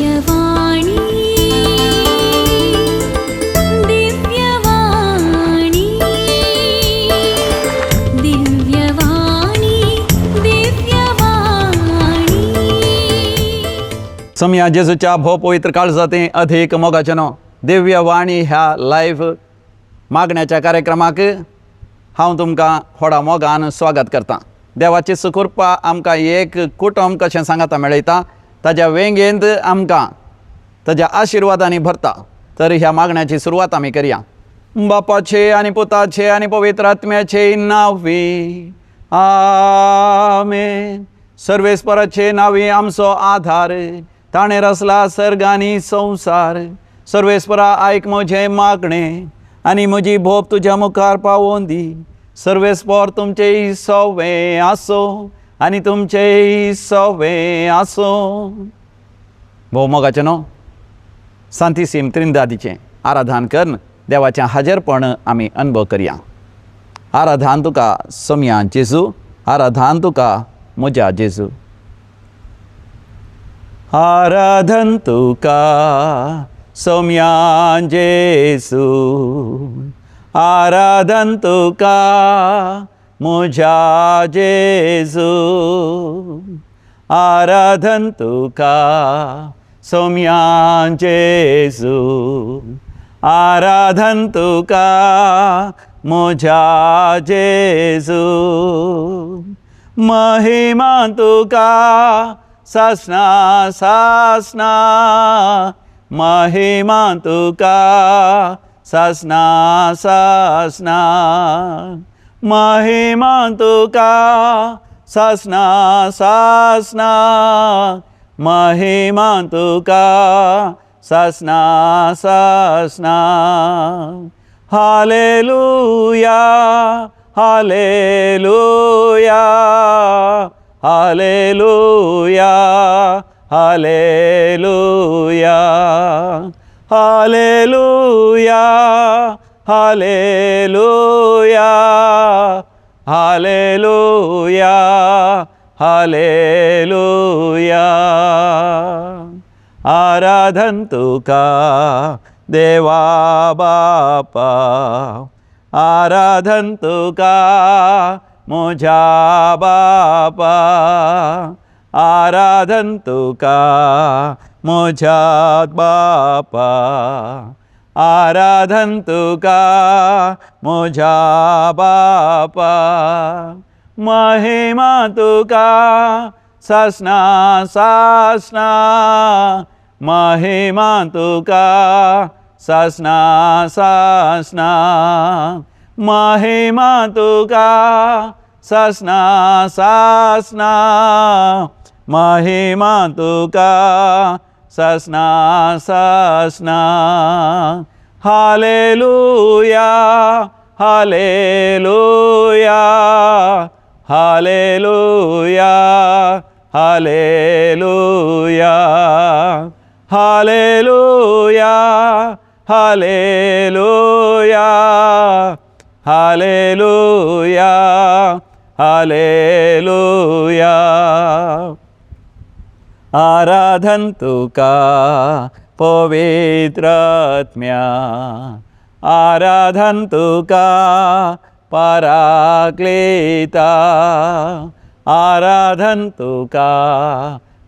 दिव्यवाणी, दिव्यवाणी, दिव्यवाणी, दिव्यवाणी. सोमया जेजूच्या भोव पवित्र काळजाते अधिक मोगाचें न्हू, दिव्यवाणी ह्या लायव्ह मागण्याच्या कार्यक्रमाक हांव तुमकां व्हडा मोगान स्वागत करतां. देवाची सुकृपा आमकां एक कुटुंब कशें सांगाता मेळयता, ताज्या वेंगेंत आमकां ताज्या आशिर्वादांनी भरता. तर ह्या मागण्याची सुरवात आमी करया. बापाचे आनी पुताचे आनी पवित्र आत्म्याचे नांवी, आमेन. सर्वेस्पराचे नांवी आमचो आधार, ताणें रचला सर्ग आनी संवसार. सर्वेस्परा, आयक म्हजें मागणें आनी म्हजी भोप तुज्या मुखार पावोवन दी. सर्वेस्पर तुमचे सवे आसो आनी तुमचे सवे आसो. भोव मोगाचें न्हू, सांतिसीम त्रिंदादीचें आराधन करून देवाचें हाजेरपण आमी अनुभव करया. आराधान तुका सोमया जेजू, आराधान तुका म्हज्या जेजू. आराधन तुका सोमया जेजू, आराधन तुका म्हज्या जेजू. आराधन तुका सोमया जेजू, आराधन तुका म्हज्या जेजू. महिमा तुका सासना सासना, महिमा तुका सासना सासना, महिमा तुका सासना सासना, महिमा तुका सासना सासना. Hallelujah, hallelujah, hallelujah, hallelujah, hallelujah, hallelujah, hallelujah, hallelujah. आराधन तुका देवा बापा, आराधन तुका म्हज्या बापा, आराधन तुका म्हज्या बापा, आराधन तुका म्हज्या बापा. महिमा तुका सासना सासना, महिमा तुका सासना सासना, महिमा तुका सासना सासना, महिमा तुका सासना सासना. Hallelujah, hallelujah, hallelujah, hallelujah, hallelujah, hallelujah, hallelujah, hallelujah. आराधन तुका पवित्रात्म्या, आराधन तुका पराक्लिता, आराधन तुका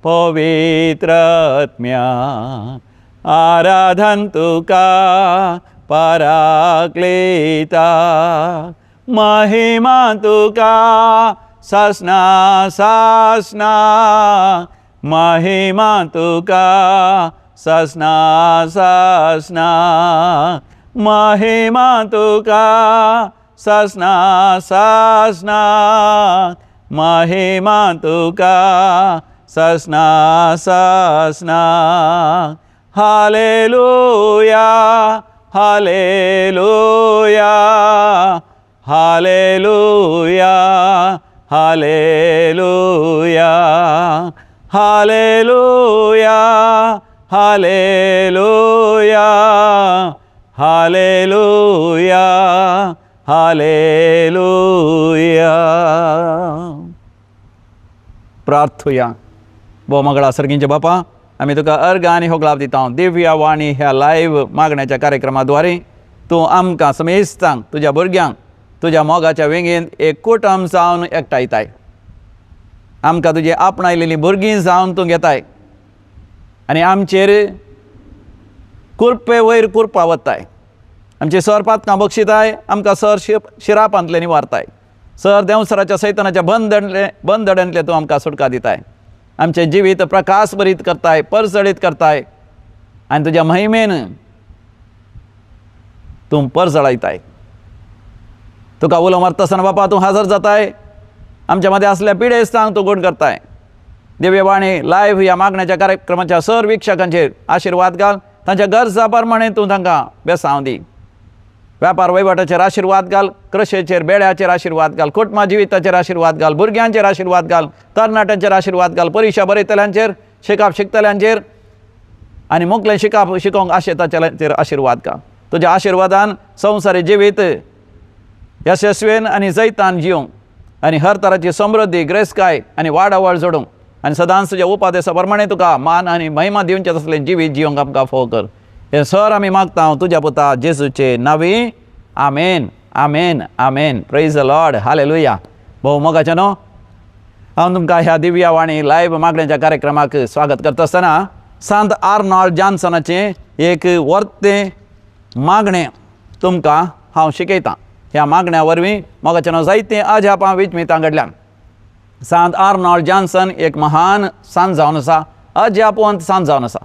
पवित्रात्म्या, आराधन तुका पराक्लिता. महिमा तुका सासना सासना, महिमा तुका सासना सासना, महिमा तुका सासना सासना, महिमा तुका सासना सासना. Hallelujah, hallelujah, hallelujah, hallelujah, hallelujah, hallelujah, hallelujah, hallelujah. प्रार्थुया. भोव मंगळा सर्गींचे बापा, आमी तुका अर्घ आनी होगळाप दिता. दिव्य वाणी ह्या लायव्ह मागण्याच्या कार्यक्रमाद्वारे तूं आमकां समेस्तांक, तुज्या भुरग्यांक तुज्या मोगाच्या वेंगेंत एक कुटम जावन एकठांयताय. आमकां तुजी आपणायलेली भुरगीं जावन तूं घेताय आनी आमचेर कुरपे वयर कुरपा वताय. आमची सर पातकां बक्षिताय, आमकां सर शिरापांतले निवारताय. सर देंवसराच्या सैतनाच्या बंदड्यांतले तूं आमकां सुटका दिताय. आमचें जिवीत प्रकाश भरीत करताय, परजळीत करताय आनी तुज्या महिमेन तूं परजळायताय. तुका उलो मारता आसतना बापा तूं हजर जाताय. आमच्या मदें आसल्या पिडेस्तांक तूं गूण करताय. दिव्यवाणी लायव्ह ह्या मागण्याच्या कार्यक्रमाच्या सर वीक्षकांचेर आशिर्वाद घाल. तांच्या गरजा प्रमाणे तूं तांकां बेसांव दी. व्यापार वहिवाटाचेर आशिर्वाद घाल, कृशेचेर बेड्याचेर आशिर्वाद घाल, कुटुंबा जिविताचेर आशिर्वाद घाल, भुरग्यांचेर आशिर्वाद घाल, तरणाट्यांचेर आशिर्वाद घाल, परिक्षा बरयतल्यांचेर, शिकाप शिकतल्यांचेर आनी मुखलें शिकाप शिकोवंक आशेताचेर आशिर्वाद घाल. तुज्या आशिर्वादान संवसारी जिवीत यशस्वीन आनी जैतान जिवंक आनी हर तराची समृद्धी, ग्रेसकाय आनी वाडावळ जोडूंक आनी सदांच तुज्या उपादेसा प्रमाणे तुका मान आनी महिमा दिवचें तसलें जिवीत जिवंक आमकां फोव कर. हें सर आमी मागता तुज्या पुता जेजूचे नांवी. आमेन, आमेन, आमेन. Praise the Lord. Hallelujah. भोव मोगाचें न्हू, हांव तुमकां ह्या दिव्या वाणी लायव्ह मागण्याच्या कार्यक्रमाक स्वागत करता आसतना सांत आर्नॉल्ड जॉन्सनाचें एक वर्तें मागणें तुमकां हांव शिकयतां. ह्या मागण्या वरवीं मोगाचें न्हू जायतीं अजापां विजमितां घडल्यान. सांत आर्नॉल्ड जॉन्सन एक महान सांत जावन आसा, अजापवंत सांत जावन आसा.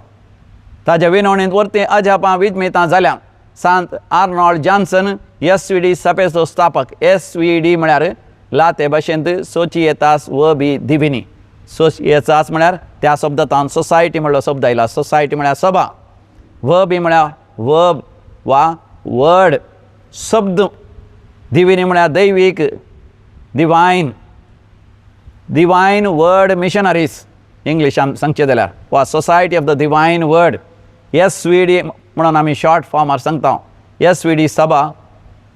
ताज्या विनवणेंत वरतीं अजापां विजमितां जाल्या. सांत आर्नॉल्ड जॉन्सन एस.वी.डी सभेचो स्थापक. एस.वी.डी म्हळ्यार लाते भाशेंत सोचियेतास व बी दिविनी. सोचियेतास म्हळ्यार त्या शब्दांत सोसायटी म्हणलो शब्द आयला. सोसायटी म्हळ्यार सभा. व बी म्हळ्यार वर्ब वा वर्ड, शब्द. दिविनी म्हळ्यार दैवीक, डिवायन, डिवायन वर्ड मिशनरीज इंग्लिशान सांगचें जाल्यार, वा Society of the Divine Word, SVD म्हणून आमी शॉर्ट फॉर्मार सांगता. एस.वी.डी सभा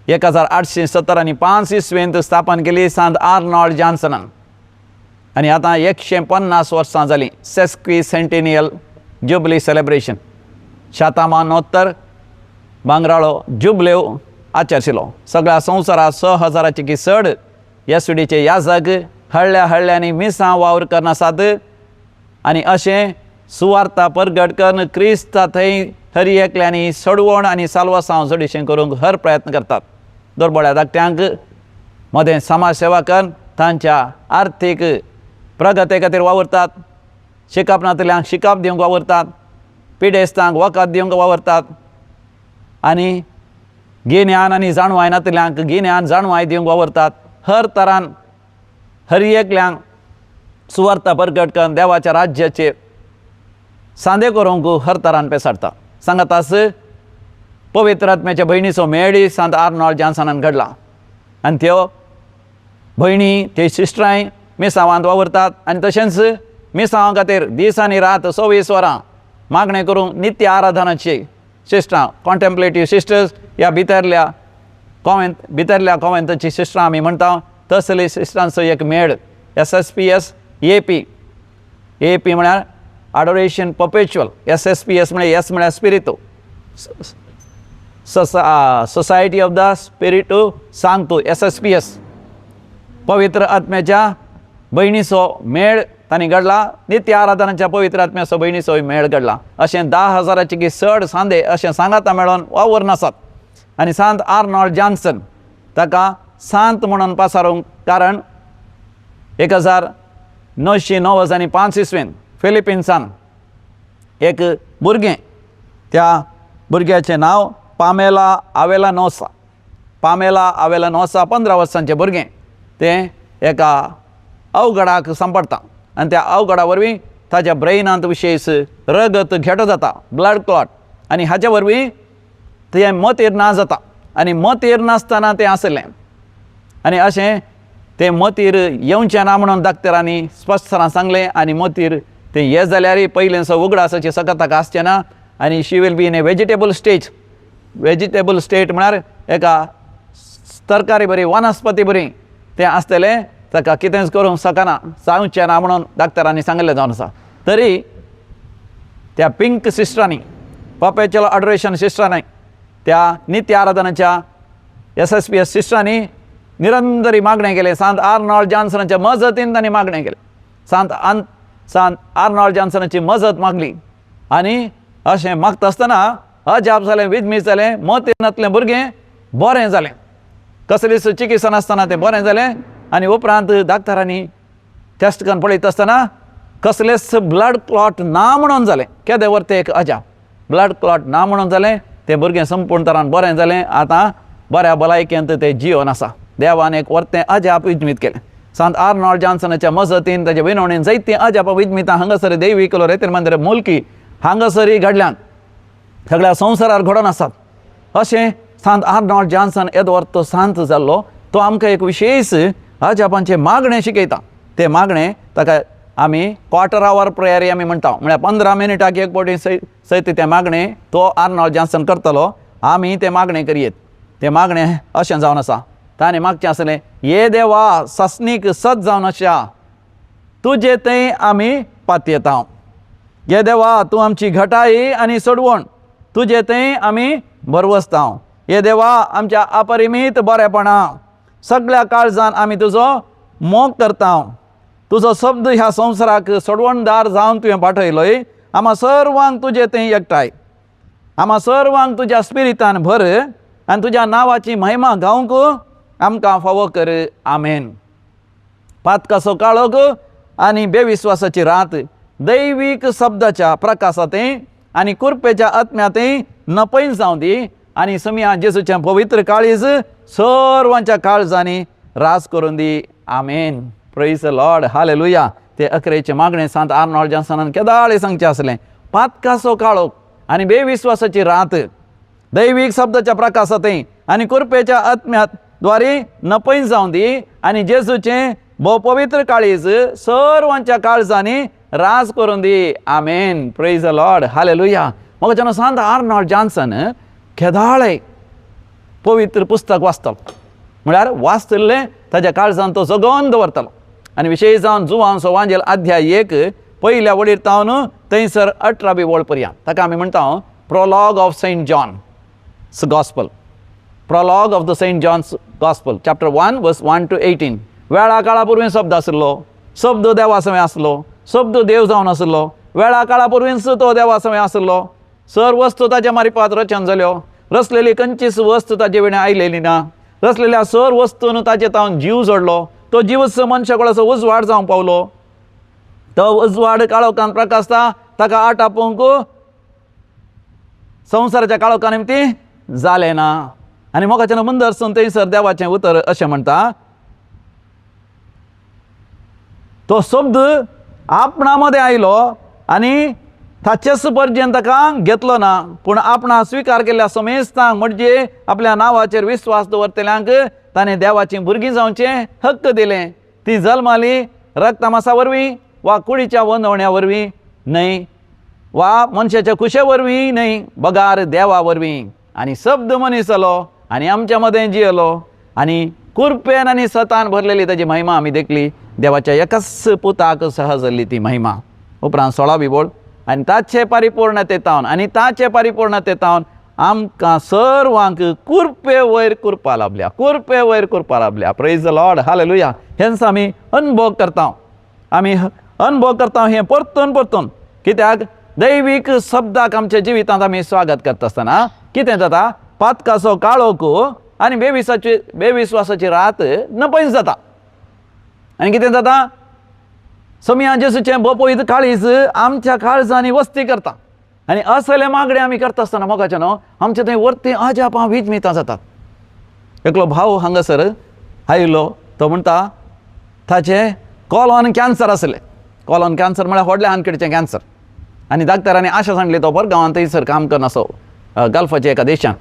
1875 इसवेंत स्थापन केली सांत आर्नॉल्ड जॉन्सनान आनी आतां 150 वर्सां जालीं. सेस्क्वी सेंटिनियल जुबली सेलेब्रेशन, शतमानोत्तर भांगराळो जुबलेव आचरशिलो. सगळ्या संवसारात 6000चे की चड एस.वी.डीचे याजक हळ्ळ्या हळ्ळ्यांनी मिसां वावर करनासात आनी अशें सुवार्ता परगट करून क्रिस्ता थंय हरी एकल्यांनी सोडवण आनी साल्वासांव चडशें करूंक हर प्रयत्न करतात. दुर्बळ्या धाकट्यांक मदें समाज सेवा करून तांच्या आर्थीक प्रगती खातीर वावुरतात. शिकप नातल्यांक शिकप दिवंक वावुरतात, पिडेस्तांक वखद दिवंक वावुरतात आनी गिन्यान आनी जाणवाय नातल्यांक गिन्यान जाणवाय दिवंक वावुरतात. हर तरान हर एकल्यांक सुवार्ता परगट करून देवाच्या राज्याचे सांदे करूंक हर तरान पेसाडटा. सांगातास पवित्र आत्म्याच्या भयणीचो मेळी सांत आर्नॉल्ड जॉन्सनान घडला आनी त्यो भयणी, ते सिस्टरांय मिसावांत वावुरतात आनी तशेंच मिसांवा खातीर दीस आनी रात 24 वरां मागणें करूंक नित्य आराधनाची सिस्टरां, कॉन्टेम्पलेटीव सिस्टर्स, ह्या भितरल्या कॉवेंत, भितरल्या कॉवेंताची सिस्टरां आमी म्हणटा, तसली सिस्टरांचो एक मेळ एस.एस.पी.एस. ए.पी. ए.पी म्हळ्यार आडोरेशन पर्पेच्युअल. एस.एस.पी.एस म्हळ्यार एस म्हळ्यार स्पिरितू, सोसायटी ऑफ the स्पिरिटू सांगतो, एस.एस.पी.एस. पवित्र आत्म्याच्या भयणीचो मेळ तांणी घडला. नित्य आराधनाच्या पवित्र आत्म्याचो भयणीचो मेळ घडला. अशें 10,000चे की चड सांदे अशें सांगाता मेळोन वावर नासात. आनी सांत आर्नॉल्ड जॉन्सन ताका सांत म्हणून पासारूंक कारण 1995 इसवेन फिलिपिन्सान एक भुरगें, त्या भुरग्याचें नांव पामेला आवेलानोसा. पामेला आवेलानोसा, 15 वर्सांचें भुरगें, तें एका अवघडाक सांपडटा आनी त्या अवघडा वरवीं ताच्या ब्रेनांत विशेश रगत घेटो जाता, ब्लड क्लॉट, आनी हाचे वरवीं तें मतीर ना जाता. आनी मतीर नासतना तें आसलें आनी अशें तें मतीर येवचें ना म्हणून डॉक्टरांनी स्पश्ट सांगलें. आनी मतीर तें ये जाल्यार पयलेंचो उगडासाची सकत ताका आसचें ना आनी she will be in a vegetable stage. Vegetable state म्हळ्यार एका तरकारी बरी, वनस्पती बरी तें आसतलें. ताका कितेंच करूंक शकना, जावचें ना म्हणून डॉक्टरांनी सांगिल्लें जावन आसा. तरी त्या पिंक सिस्टरांनी, पपेचल अडरेशन सिस्टरांनी, त्या नित्य आराधनाच्या एस एस पी एस सिस्टरांनी निरंतरी मागणें केलें. सांत आर्नॉल्ड जॉन्सनाच्या मजतीन तांणी मागणें केलें. सांत आर्नॉल्ड जॉन्सनाची मजत मागली आनी अशें मागता आसतना अजाप जालें, विजमीत जालें, मोतीनातलें भुरगें बरें जालें. कसलीच चिकित्सा नासतना तें बरें जालें. आनी उपरांत डाक्टरांनी टेस्ट करून पळयता आसतना कसलेच ब्लड क्लॉट ना म्हणून जालें. केदें व्हर तें एक अजाप, ब्लड क्लॉट ना म्हणून जालें. तें भुरगें संपूर्ण तरान बरें जालें. आतां बऱ्या भलायकेंत तें जिवन आसा. देवान एक व्हरतें अजाप विजमीत केलें. सांत आर्नॉल्ड जॉन्सनाच्या मजतीन, ताच्या विनवणीन जायतीं अजापां विजमितां हांगासर दैवी लोरेत मंदिर मुल्की हांगासरय घडल्यात, सगळ्या संवसारार घडोवन आसात. अशें सांत आर्नॉल्ड जॉन्सन येदो तो सांत जाल्लो, तो आमकां एक विशेश अजापांचें मागणें शिकयता. तें मागणें ताका आमी क्वॉर्टर our prayer आमी म्हणटा, म्हळ्यार 15 मिनटाक एक फावटी सयत तें मागणें तो आर्नॉल्ड जॉन्सन करतलो. आमी तें मागणें करयेत. तें मागणें अशें जावन आसा, ताणें मागचें आसलें, ये देवा सासणीक सत जावन आशा तुजे थंय आमी पातयेता. ये देवा तूं आमची घटाई आनी सोडवण, तुजे थंय आमी भरवसता. ये देवा आमच्या अपरिमीत बरेपणा सगळ्या काळजान आमी तुजो मोग करता. तुजो शब्द ह्या संवसाराक सोडवणदार जावन तुवें पाठयलोय. आमा सर्वांक तुजे थंय एकठांय, आमा सर्वांक तुज्या स्पिरितान भर आनी तुज्या नांवाची महिमा गावंक आमकां फावो कर. आमेन. पातकाचो काळोख आनी बेविस्वासाची रात दैवीक शब्दाच्या प्रकाशांत आनी कुरपेच्या आत्म्यांत नपयन जावं दी आनी समिया जेजूचें पवित्र काळीज सर्वांच्या काळजांनी राज करून दी. आमेन. Praise Lord, hallelujah. ते अकरेचे मागणें सांत आर्नॉल्ड जॉन्सनान केदाळे सांगचें आसलें, पातकाचो काळोख आनी बेविस्वासाची रात दैवीक शब्दाच्या प्रकाशांत आनी कुरपेच्या आत्म्यात द्वारे नपयन जावं दी आनी जेजूचें भोव पवित्र काळीज सर्वांच्या काळजांनी राज करून दी. आमेन. प्रेज लॉर्ड, हालेलुया. म्हाका जेन्ना सांत आर्नॉल्ड जॉन्सन केदाळे पवित्र पुस्तक वाचतलो, म्हळ्यार वाचतलें ताज्या काळजान तो जगोवन दवरतलो. आनी विशेश जावन जुवान सोवांजेल अध्याय 1 पयल्या वडीर तावन थंयसर 18वी वळ पर्यंत, ताका आमी म्हणटा prologue of Saint John's Gospel, prologue of the Saint John's Gospel, chapter 1 verse 1 to 18. वेळा काळा पुर्वी शब्द आसलो, शब्द देवा सवें आसलो, शब्द देव जावन आसलो. वेळा काळा पुर्वीच तो देवा सवें आसलो. सर वस्तू ताच्या मारिपात रचन जाल्यो, रचलेली खंयचीच वस्तू ताजे विणें आयलेली ना. रचलेल्या सर वस्तून ताचे तावन जीव जोडलो. तो जीवच मनशा कुळाचो उजवाड जावंक पावलो. तो उजवाड काळोखान प्रकाशता, ताका आट आपोवंक संवसाराच्या काळोखा निमती जालें ना. आनी मोगाच्यान मुंदरसून थंयसर देवाचें उतर अशें म्हणटा, तो शब्द आपणा मदें आयलो आनी ताचेच पर्यंत ताका घेतलो ना, पूण आपणा स्विकार केल्ल्या समेस्तांक, म्हणजे आपल्या नांवाचेर विस्वास दवरतल्यांक ताणें देवाचीं भुरगीं जावचें हक्क दिलें. ती जल्माली रक्तमासा वरवीं वा कुडीच्या वंदवण्या वरवीं न्हय वा मनशाच्या कुशे वरवीं न्हय, बगार देवा वरवीं. आनी शब्द मनीस जालो आनी आमच्या मदें जियेलो आनी कुरपेन आनी सतान भरलेली ताजी महिमा आमी देखली, देवाच्या एकाच पुताक सहज जाल्ली ती महिमा. उपरांत 16वी बोळ, आनी ताचे परिपूर्णते तावन आनी ताचे परिपूर्णते तावन आमकां सर्वांक कुरपे वयर कुरपा लाभल्या, कुरपे वयर कुरपा लाभल्या. प्रेज the Lord, hallelujah. हेंच आमी अनुभव करता, आमी अनुभव करता हें परतून परतून. कित्याक दैवीक शब्दाक आमच्या जिवितांत आमी स्वागत करता आसतना कितें जाता, पातकाचो काळोख आनी बेविस्वासाची रात नपयच जाता. आनी कितें जाता, समिया जेजूचें बोपयत काळीज आमच्या काळजांनी वस्ती करता. आनी असले मागणे आमी करता आसतना मोगाचें न्हू आमचे थंय वरती अजापां विजमितां जातात. एकलो भाव हांगासर आयलो, तो म्हणटा ताचें कॉलॉन कॅन्सर आसलें. कॉलॉन कॅन्सर म्हळ्यार व्हडल्या आनकडचें कॅन्सर. आनी डाक्टरांनी आशा सांगली, तो बरो गांवांत थंयसर काम करना असो गल्फाच्या एका देशान.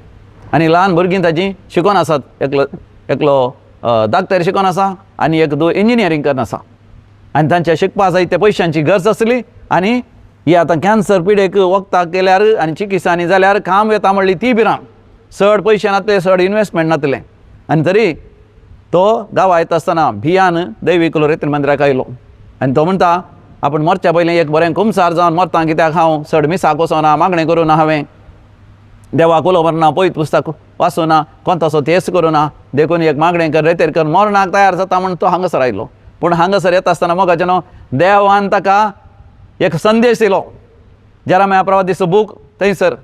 आनी ल्हान भुरगीं ताजीं शिकोन आसात, एकलो एकलो डाक्टर शिकोन आसा आनी एक दो इंजिनियरींग करन आसा. आनी तांच्या शिकपा जाय ते पयशांची गरज आसली. आनी ही आतां कॅन्सर पिडेक वखदाक गेल्यार आनी चिकित्सांनी जाल्यार काम येता म्हणली ती भिरांत, चड पयशे नातले, चड इनवेस्टमेंट नातलें. आनी तरी तो गांवा येता आसतना भियान दैवी कुलोरेत मंदिराक आयलो आनी तो म्हणटा आपूण मरच्या पयलीं एक बरें कुमसार जावन मरता, कित्याक हांव चड मिसाक वचना, मागणें करूं ना, हांवें देवाक उलो मारना, पयत पुस्तक वाचूना, कोण तसो तेस करूं ना, देखून एक मागणें कर रेतेर कर मरणाक तयार जाता म्हूण तो हांगासर आयलो. पूण हांगासर येता आसतना मोगाचें न्हू देवान ताका एक संदेश दिलो. जेरामाया प्रवादीचो बूक थंयसर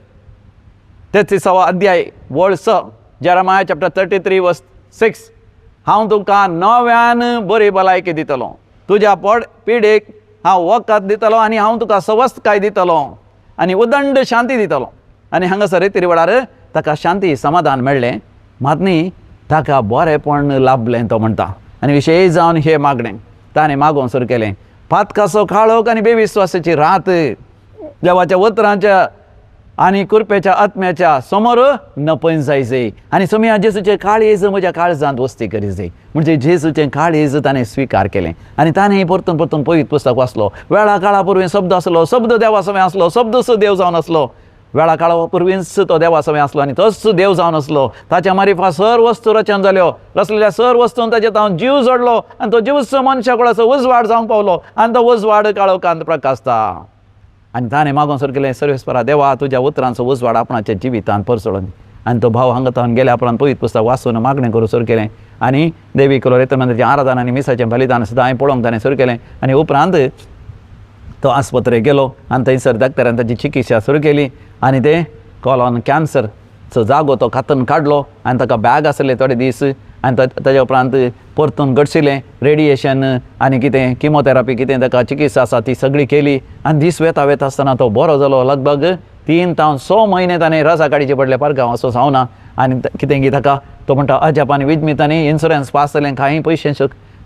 33वो अध्याय वळ 6, Jeremiah chapter 33 verse 6, हांव तुका नव्यान बरी भलायकी दितलो, तुज्या पोड पिडेक हांव वखद दितलो आनी हांव तुका सवस्तकाय दितलो आनी उदंड शांती दितलो. आनी हांगासर रेतीर वेळार ताका शांती समाधान मेळ्ळें, मात न्ही ताका बरेंपण लाभलें तो म्हणटा. आनी विशेश जावन हें मागणें ताणें मागोवंक सुरू केलें, पातकाचो काळोख आनी बेविस्वासाची रात देवाच्या उतरांच्या आनी कृपेच्या आत्म्याच्या समोर नपयन जायचे आनी सोमया जेजूचें काळीज म्हज्या काळजांत वस्ती करी जाय. म्हणजे जेजूचें काळीज ताणें स्विकार केलें आनी ताणें परतून परतून पवित्र पुस्तक वाचलो. वेळा काळा पूर्वी शब्द आसलो, शब्द देवा समें आसलो, शब्दच देव जावन आसलो. वेळा काळा पूर्वीच तो देवा समें आसलो आनी तोच देव जावन आसलो. ताच्या मारिफा सर वस्तू रचन जाल्यो, रचलेल्या सर वस्तून ताचे तावन जीव जोडलो आनी तो जीवच मनशा कुळाचो उजवाड जावंक पावलो आनी तो उजवाड काळोखांत प्रकाशता. आनी ताणें मागून सुरू केलें, सर्वेस्परा देवा तुज्या उतरांचो उजवाड आपणाच्या जिवितांत परसळून. आनी तो भाव हांगा तावन गेल्या उपरांत पवित्र पुस्तक वाचून मागणें करूं सुरू केलें आनी देवी कुलोरेत मंदिराचें आराधन आनी मिसाचें बलिदान सुद्दां हांवें पळोवंक ताणें सुरू केलें. आनी उपरांत तो आस्पत्रेक गेलो आनी थंयसर डॉक्टरान ताची चिकित्सा सुरू केली आनी ते कॉलॉन कॅन्सरचो जागो तो कातून काडलो आनी ताका बॅग आसले थोडे दीस आनी ताच्या उपरांत परतून गडशिलें रेडिएशन आनी कितें किमोथेरापी कितें ताका चिकित्सा आसा ती सगळी केली आनी दीस वेता वेता आसतना तो बरो जालो. लगभग 3 तावन 6 म्हयने ताणें रजा काडची पडले, पारगांव असो जावना. आनी कितें की ताका तो म्हणटा अजाप आनी विजमितांनी इन्शुरन्स पास जालें, कांय पयशे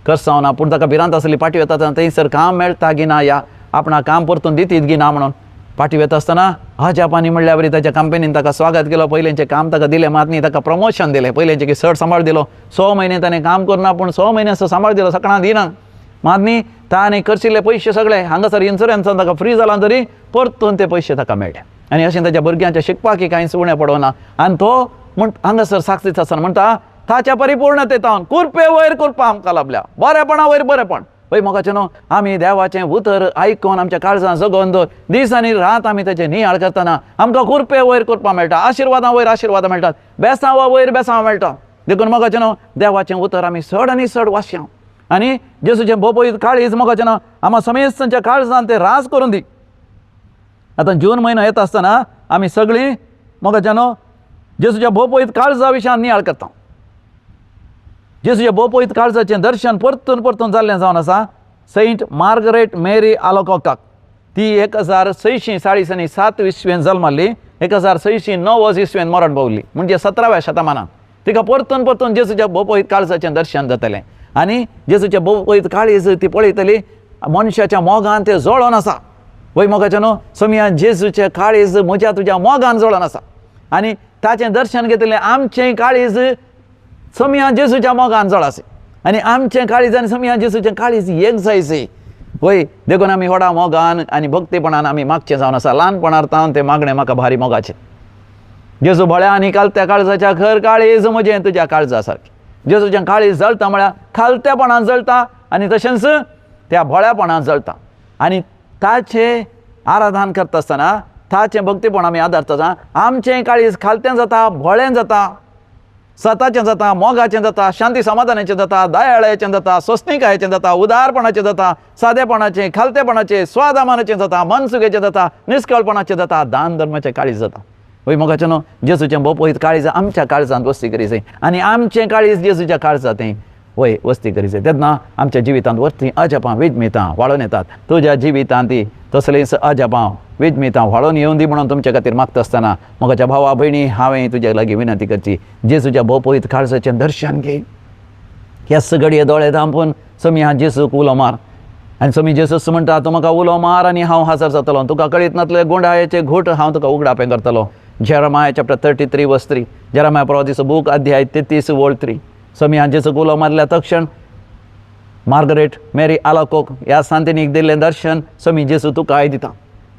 खर्च जावना. पूण ताका भिरांत आसली, पाटी वता आसतना थंयसर काम मेळटा की ना, या आपणाक काम परतून दितीत की ना म्हणून. पाटी वता आसतना अजापानी म्हणल्या बरी ताच्या कंपनीन ताका स्वागत केलो, पयलेंचें काम ताका दिलें, मात न्ही ताका प्रमोशन दिलें, पयलेंचें की चड सांबाळ दिलो. 6 म्हयने ताणें काम करुना पूण 6 म्हयने असो सांबाळ दिलो, सकाळां दिना. मात न्ही ताणें खर्चिल्ले पयशे सगळे हांगासर इन्शुरन्सान ताका फ्री जाला तरी परतून ते पयशे ताका मेळ्ळे. आनी अशें ताच्या भुरग्यांच्या शिकपाक कांयच उणें पडना. आनी तो म्हण हांगासर साक्ष दिता आसतना म्हणटा, ताच्या परिपूर्णतेतावन कुरपे वयर कुरपा आमकां लाभल्या, बरेपणा वयर बरेपण. पळय मोगाचें न्हू आमी देवाचें उतर आयकून आमच्या काळजान जगोवन दवर, दीस आनी रात आमी ताचें नियाळ करतना आमकां कुरपे वयर कुरपा मेळटा, आशिर्वादां वयर आशिर्वादां मेळटात, बेसांवा वयर बेसांव मेळटा. देखून मोगाचें न्हू देवाचें उतर आमी चड आनी चड वाचया आनी जेजूचें भोपयत काळीज मोगाचें न्हू आमा समेस्तांच्या काळजान तें राज करून दी. आतां जून म्हयनो येता आसतना आमी सगळीं मोगाचें न्हू जेजूच्या भोपयत काळजा विशयान नियाळ करता. जेजूच्या भोपयत काळजाचें दर्शन परतून परतून जाल्लें जावन आसा सेंट मार्गरेट मेरी आलोकोकाक. ती 1647 इसवेन जल्मल्ली, 1690 इसवेन मरण पावली, म्हणजे 17व्या शतमानात. तिका परतून परतून जेजूच्या भोपयत काळजाचें दर्शन जातलें आनी जेजूच्या भोपयत काळीज ती पळयतली मनशाच्या मोगान तें जळोन आसा. वय मोगाचें न्हू सोमया जेजूचें काळीज म्हज्या तुज्या मोगान जळोन आसा आनी ताचें दर्शन घेतलें आमचें काळीज सोमया जेजूच्या मोगान जळासे आनी आमचें काळीज आनी सोमया जेजूचें काळीज एक जायचे. वय देखून आमी व्हडा मोगान आनी भक्तीपणान आमी मागचें जावन आसा. ल्हानपणार तावन तें मागणें म्हाका भारी मोगाचें, जेजू भोळ्या आनी कालत्या काळजाच्या खर काळीज म्हजें तुज्या काळजा सारकें. जेजूचें काळीज जळटा म्हळ्यार खालत्यापणान जळटा आनी तशेंच त्या भोळ्यापणान जळटा. आनी ताचें आराधन करता आसतना ताचें भक्तीपण आमी आदारता, आमचें काळीज खालतें जाता, भोळें जाता, सताचें जाता, मोगाचें जाता, शांती समाधानाचें जाता, दयाळाचें जाता, सोंसणिकायेचें जाता, उदारपणाचें जाता, सादेपणाचें, खालतेपणाचें, स्वादामानाचें जाता, मनसुगेचें जाता, निस्कळपणाचें जाता, दान धर्माचें काळीज जाता. वय मोगाचें न्हू जेजूचें भोपयत काळीज आमच्या काळजांत वस्ती करी जाय आनी आमचें काळीज जेजूच्या काळजांत वय वस्ती करी जाय. तेन्ना आमच्या जिवितांत वरतीं अजापां विजमितां वाडोवन येतात. तुज्या जिवितांत ती तसलींच अजापां विजमितां वाडोवन येवन दी म्हणून तुमच्या खातीर मागता आसतना मोगाच्या भावा भयणी हांवें तुज्या लागीं विनंती करची, जेजूच्या भोपयत काळजाचें दर्शन घे. ह्याच घडये दोळे धांपून सोमी जेजूक उलो मार आनी सोमी जेजूस म्हणटा, तूं म्हाका उलो मार आनी हांव हजर जातलो, तुका कळीत नातले गुंडाळेचे घूट हांव तुका उगडापें करतलो. Jeremiah chapter 33 verse 3, Jeremiah प्रवादीचो book अध्याय 33 वळ 3. सोमी जेजूक उलो मारल्या तक्षण मार्गरेट मेरी आलाकोक ह्या सांतिनीक दिल्लें दर्शन सोमी जेजू तुकाय दिता.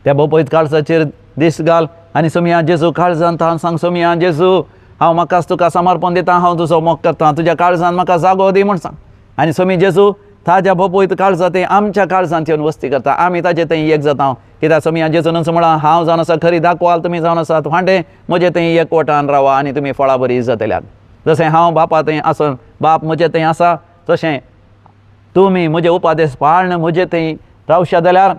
त्या भोपयत काळजाचेर दीस घाल आनी सोमया जेजू काळजान तावन सांग, सोमया जेजू हांव म्हाकाच तुका समर्पण दिता, हांव तुजो मोग करता, तुज्या काळजान म्हाका जागो दी म्हूण सांग. आनी सोमी जेजू ताज्या बोपोयत काळजा तें आमच्या काळजांत येवन वस्ती करता. आमी ताजे थंय एक जाता. कित्याक सोमया जेजूनच म्हळां, हांव जावन आसा खरी दाखवाल, तुमी जावन आसात फांटे, म्हजे थंय एकवटान रावा आनी तुमी फळां बरी जातल्यात. जशें हांव बापा थंय आसून बाप म्हजे थंय आसा, तशें तुमी म्हजे उपादेश पाळन म्हजे थंय रावशात जाल्यार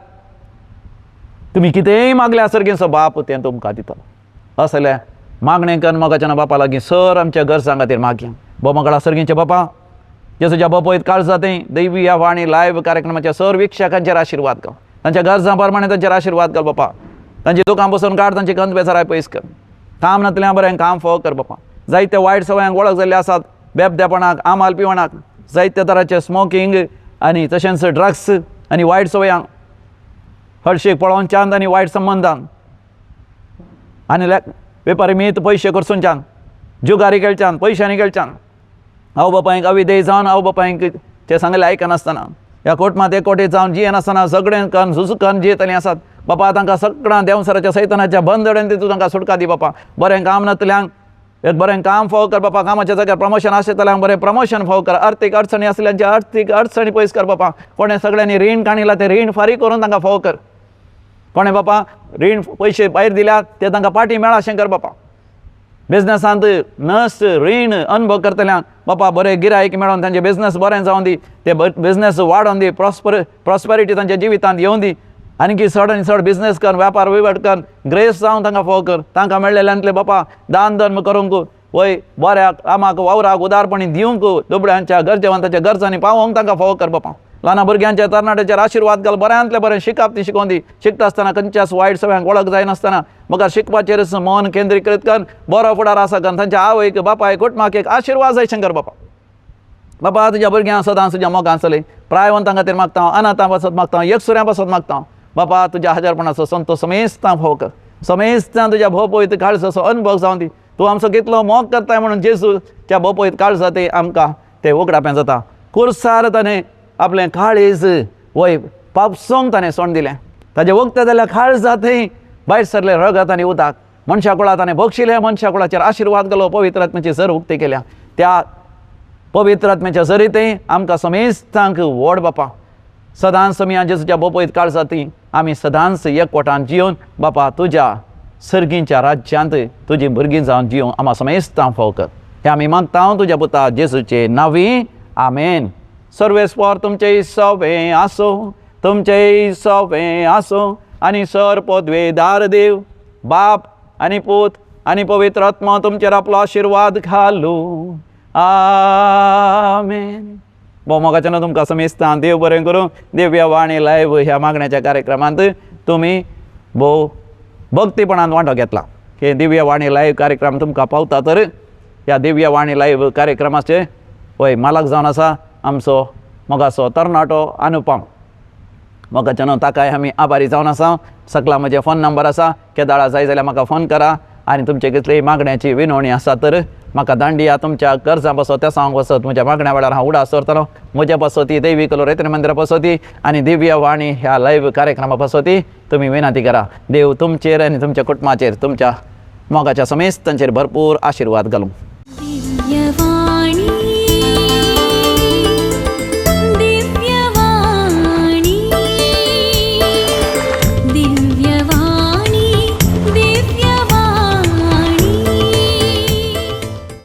तुमी कितेंय मागल्या सर्गेचो बाप तें तुमकां दितलो. असलें मागणें करून मोगाच्या बापा लागीं सर आमच्या गरजां खातीर मागया. भोव सर्गींचे बापा जेजूच्या बापोयत काळजा थंय दैवी वाणी लायव्ह कार्यक्रमाच्या सर वीक्षकांचेर आशिर्वाद घाल. तांच्या गरजां प्रमाणे तांचेर आशिर्वाद घाल बापा. तांची दुकां बसून काड, तांची गंद बेजाराय पयस कर. काम नातल्यां बरें काम फोव कर बापा. जायते वायट सवयांक वळख जाल्ले आसात, बेबदेपणाक, आमाल पिवणाक, जायते तरांचे स्मोकींग आनी तशेंच ड्रग्स आनी वायट सवयांक, हळशीक पळोवच्यान आनी वायट संबंदान आनी वेपारी मीत पयशे करसूनच्यान, जुगारी खेळच्यान, पयशांनी खेळच्यान, आवय बापायक अविधेय जावन आवय बापायक ते सांगले आयकनासतना, ह्या कोटमात एकवटीत जावन जियेनासतना सगळें कन्न झुजू कन्न जियेतलीं आसात बापा. तांकां सगळ्यां देंवसराच्या सैतनाच्या बंदडेन तितून तांकां सुटका दी बापा. बरें काम नातल्यांक एक बरें काम फोव कर बापा. कामाच्या जाग्यार प्रमोशन आशिल्ल्यांक बरें प्रमोशन फोव कर. अर्थीक अडचणी आसल्यांचे अर्थीक अडचणी पयस कर बापा. कोणें सगळ्यांनी रीण काणिलां तें रीण फारीक करून तांकां फोव कर. कोणें बापा रीण पयशे भायर दिल्यात ते तांकां पाटी मेळा अशें कर बापा. बिजनसांत नस रीण अनुभव करतल्यांक बापा बरें गिरायक मेळोन तांचे बिजनस बरें जावन दी, ते बिजनस वाडोवन दी, प्रॉस्पेरिटी तांच्या जिवितांत येवन दी. आनीकी चड आनी चड बिजनस कर, वेपार वहिवट कर, ग्रेस जावन तांकां फोव कर. तांकां मेळ्ळेल्यांतले बापा दान धर्म करूंक वय बऱ्या कामाक वावराक उदारपणी दिवंक, दुबळ्यांच्या गरजेवंताच्या गरजांनी पावोवंक तांकां फोव कर बापा. ल्हान भुरग्यांच्या तरणाट्याचेर आशिर्वाद घाल, बऱ्यांतलें बरें शिकप ती शिकोवन दी. शिकता आसतना खंयच्याच वायट सवयांक वळख जायनासतना मुखार शिकपाचेरच मन केंद्रीकृत कर, बरो फुडार आसा कर. तांच्या आवयक बापायक कुटुंबाक एक आशिर्वाद जाय शंकर बापा. बापा तुज्या भुरग्यांक सदांच तुज्या मोगान चलय. प्रायवंतां खातीर मागता, अनाथां पासत मागता, एकसुऱ्यां पासत मागता बापा. तुज्या हजारपणाचो संतोश समेस्तां भोव कर. समेस्तां तुज्या भोव पवित्र काळजाचो अनुभव जावन दी. तूं आमचो कितलो मोग करताय म्हणून जेजूच्या भोव पवित्र काळजा ते आमकां ते उगडापें जाता. कुर्सार ताणें आपलें काळीज वय पापसोंक ताणें सोंड दिलें. ताजें वखद जाल्यार काळजा थंय भायर सरलें रगत आनी उदक. मनशा कुळा ताणें बक्षिलें, मनशा कुळाचेर आशिर्वाद घालो, पवित्र आत्म्याची सर उक्ती केल्या. त्या पवित्र आत्म्याच्या सरी थंय आमकां समेस्तांक व्हड बापा. सदांच आमी जेजूच्या बोपयत काळजा ती आमी सदांच एकवटान जियोन बापा तुज्या सर्गींच्या राज्यांत तुजी भुरगीं जावन जियोन आमा समेस्तां फोव कर. हें आमी मागता तुज्या पुता जेजूचे नांवी, आमेन. सर्वेस्पर तुमचें सोबें आसूं, तुमचें सोबें आसूं आनी सर पदवेदार देव बाप आनी पूत आनी पवित्र आत्मा तुमचेर आपलो आशिर्वाद घालूं. आमेन. भोव मोगाच्यान तुमकां समेस्तां देव बरें करूं. दिव्य वाणी लायव्ह ह्या मागण्याच्या कार्यक्रमांत तुमी भोव भक्तीपणान वांटो घेतला. हे दिव्य वाणी लायव्ह कार्यक्रम तुमकां पावता तर ह्या दिव्य वाणी लायव्ह कार्यक्रमाचे वय मालक जावन आसा आमचो मोगाचो तरणाटो अनुपम. मोगाच्यान ताकाय आमी आभारी जावन आसा. सगळा म्हजे फोन नंबर आसा, केदाळा जाय जाल्यार म्हाका फोन करा आनी तुमचे कितलीय मागण्याची विनवणी आसा तर म्हाका दांडिया. तुमच्या गरजां पासत, तेसांक पासत म्हज्या मागण्या वेळार हांव उडास दवरतलो. म्हज्या पासत, दैवी कलोर मंदिरा पासत आनी दिव्य वाणी ह्या लायव्ह कार्यक्रमा पासत तुमी विनंती करा. देव तुमचेर आनी तुमच्या कुटुंबाचेर, तुमच्या मोगाच्या समेस्तांचेर भरपूर आशिर्वाद घालूं. दिव्यवाणी.